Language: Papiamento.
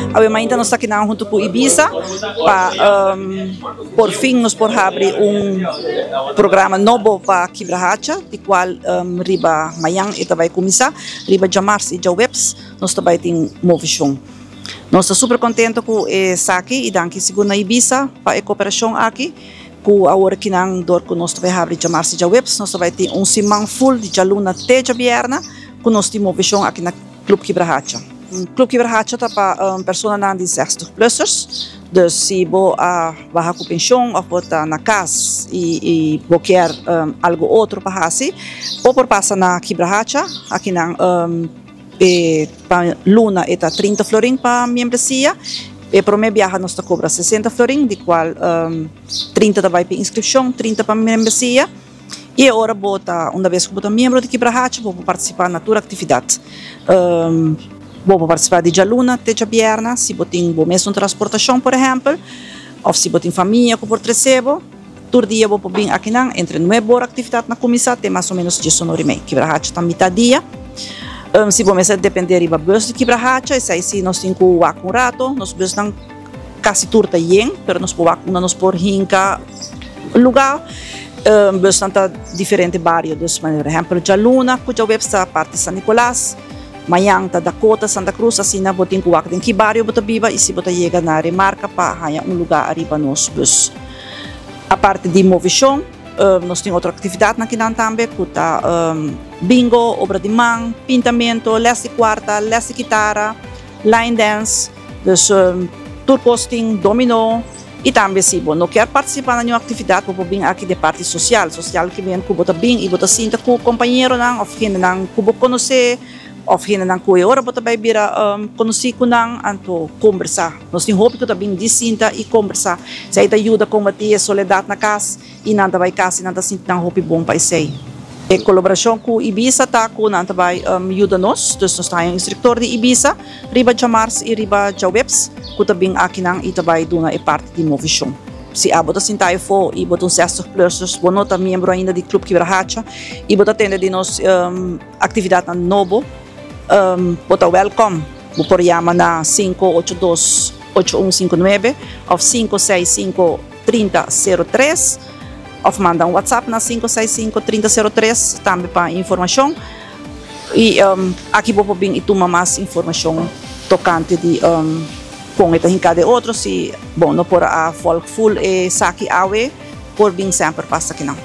Awe mainta nos ta akinan huntu ku Ibisa pa por fin nos por habri un programa nobo pa Kibrahacha di kual riba mañan e ta bai kuminsá, riba djamars i djaweps nos ta bai tin movishon. Nos ta super kontento ku esaki i danki sigur na Ibisa pa e koperashon aki ku awor akinan dor ku nos ta bai habri djamars i djaweps nos ta bai tin un siman ful di djaluna te djabièrnè ku nos tin movishon aki na Club Kibrahacha. Club Kibrahacha ta pa personanan di zestig plussers, dus si bo a baha ku penshon of bo ta na kas i bo kier algo otro pa hasi, bo por pasa na Kibrahacha. Akinan e pa luna e ta 30 florin pa miembresia. E prome biaha nos ta kobra 60 florin, di kual 30 ta bai pa inskripshon, 30 pa miembresia. I e ora bo ta, unda bes ku bo ta miembro di Kibrahacha, bo por partisipá na tur aktividat. Bo por partisipá di djaluna te djabièrnè, si bo tin bo mesun transportashon, por ehèmpel, òf si bo tin famia ku por trese bo. Tur dia bo por bin akinan entre nuebe ora aktividatnan kuminsá te mas o ménos diesunor i mei. Kibrahacha ta mitá dia. Si bo mester dependé riba bùs di Kibrahacha, esei si nos tin ku wak un rato. Nos bùsnan kasi tur ta yen, pero nos por wak unda nos por hinka lugá. Busnan ta diferente bario, dus por ehempel djaluna ku djaweps ta parti San Nicolas, mañan ta Dakota, Santa Cruz, asina bo tin ku wak den ki bario bo ta biba i si bo ta yega na Remarka pa haña un lugá ariba nos bus. Aparte di movishon, nos tin otro aktividatnan kinan tambe ku ta bingo, obra di man, pintamento, lès di kuarta, lès di kitara, line dance, dus tur kos tin dominó. I tambe si bo no kier partisipá na niun aktividat, bo por bin aki den parti sosial. Sosial ke men ku bo ta bin i bo ta sinta ku kompañeronan òf hendenan ku bo konosé òf hendenan ku e ora bo ta bai bira konosí ku nan, anto kombersá. Nos tin hopi ku ta bin di sinta i kombersá. Esei ta yuda kombatí e soledat na kas i nan ta bai kas i nan ta sinti nan hopi bon pa esei. E kolaborashon ku Ibisa ta ku nan ta bai yuda nos, dus nos ta haña un instruktor di Ibisa. Riba djamars i riba djaweps ku ta bin akinan i ta bai duna e parti di movishon. Si abo ta sinta afó i bo ta un zestig plussers, bo no ta miembro ainda di Club Kibrahacha i bo ta tende di nos aktividatnan nobo, bo ta wèlkòm. Bo por yama na 582 8159 òf 565 3003 òf manda un WhatsApp na 565 3003 tambe pa informashon. I aki bo por bin i tuma mas informashon tokante di kon e ta hinká den otro. Si bo no por a volg ful esaki awe, por bin semper pasa akinan.